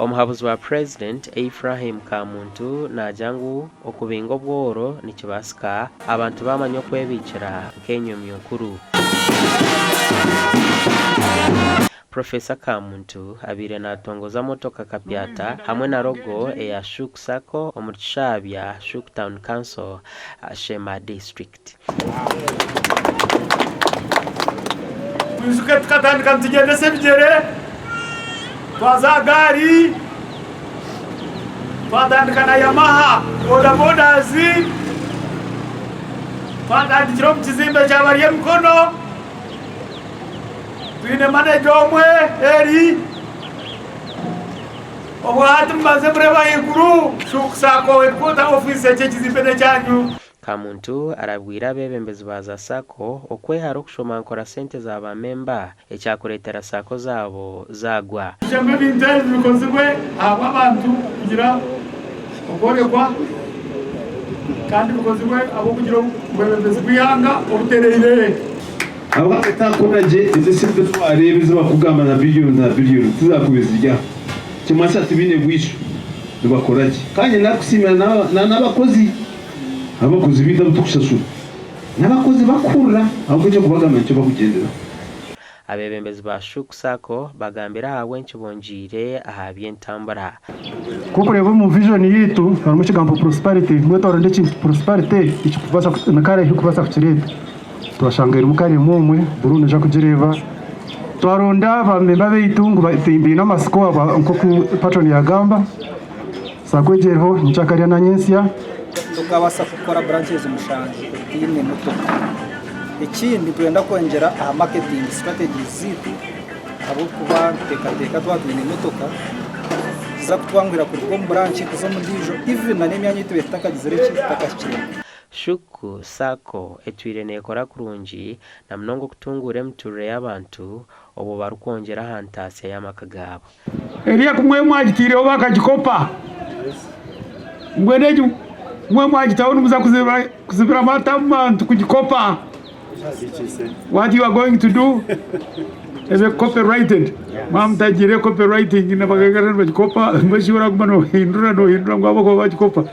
Omuhabuzi wa Purezidenti Ephraim Kamuntu naagira ngu okubinga obworo nikibaasika abantu baamanya okwebiikira nk'enyomyo nkuru. Professor Kamuntu abaire naatongoza motoka kapyata hamwe na rogo eya Shuk Sacco omuri Kishabya Shuk Town Council, Sheema District. Mwijuke tukatandika nitugyendesa ebigyere, twaza aha gaari, twatandika na Yamaha boda bodas, twatandikira omu kizimbe kya Baryemikono, twine maneja omwe Eli, obwahati mubanze mureebe ahaiguru, Shuku Sacco headquarter office eki ekizimbe n'ekyanyu. Kamuntu arabwire abeebembezi ba za Sacco okwehara okushomankora sente za ba memba ekyakureetera Sacco zaabo zaagwa. Ngu ebintu ebi bikozirwe ahabw'abantu kugira okworekwa kandi bikozirwe ahabw'okugira obwebembezi bw'eihanga obutereire. Ahabw'okutakora gye ezi esente ezi wareeba ezi barikugamba na biliyoni na biliyoni tizakubaire ziri aho. Nikimanyisa tibaine bwisyo nibakora gye. Kandi nakusiimira n'abakozi. Abakozi baitu abu turikushashura n'abakozi bakuhurira ahabw'okuba eki orikubagambira nikyo barikugyenderaho. Abeebembezi ba Shuk Sacco bagambire ahabw'enki bongyeire aha by'entambura. Ku orikureeba omu vision yaitu harimu ekigambo prosperity, mbwenu twaronda ekintu prosperity ekirikubaasa ni kara erikubaasa kukireeta. Twashanga erimu kara emwe omwe buru noija kugireeba. Twaronda ba memba baitu ngu baine amatsiko nk'oku patron yagamba. Sacco egi eriho nyenkyakare na nyentsya. Tukabaasa kukora branches mushanju otaine motoka. Ekindi nitwenda kwongyera aha marketing strategies zaitu ahabw'okuba nituteekateeka twaba twine emotoka nikiza kutwanguhira kuruga omu branch kuza omu ndiijo even na n'emyanya ei tubaire tutakagizire ki tutakahikiremu. Shuku Sacco etwire neekora kurungi na munonga okutunguura emiturire y'abantu obwo barikwongyera aha ntaasya y'amaka gaabo. Eriya ku mwe mwagitaireho bakagikopa, mbwenu egi mwe mwagitaho nimuza kuzibira amata omu bantu kugikopa. What you are going to do ebe copyrighted. Mwaba mutagiire copyrighting nibagaruka nibagikopa, mbwenu shi oraguma nohindura nohindura ngu ahabw'okuba bagikopa.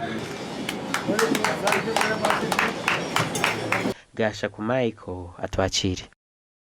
Gashaku Michael atwakiire.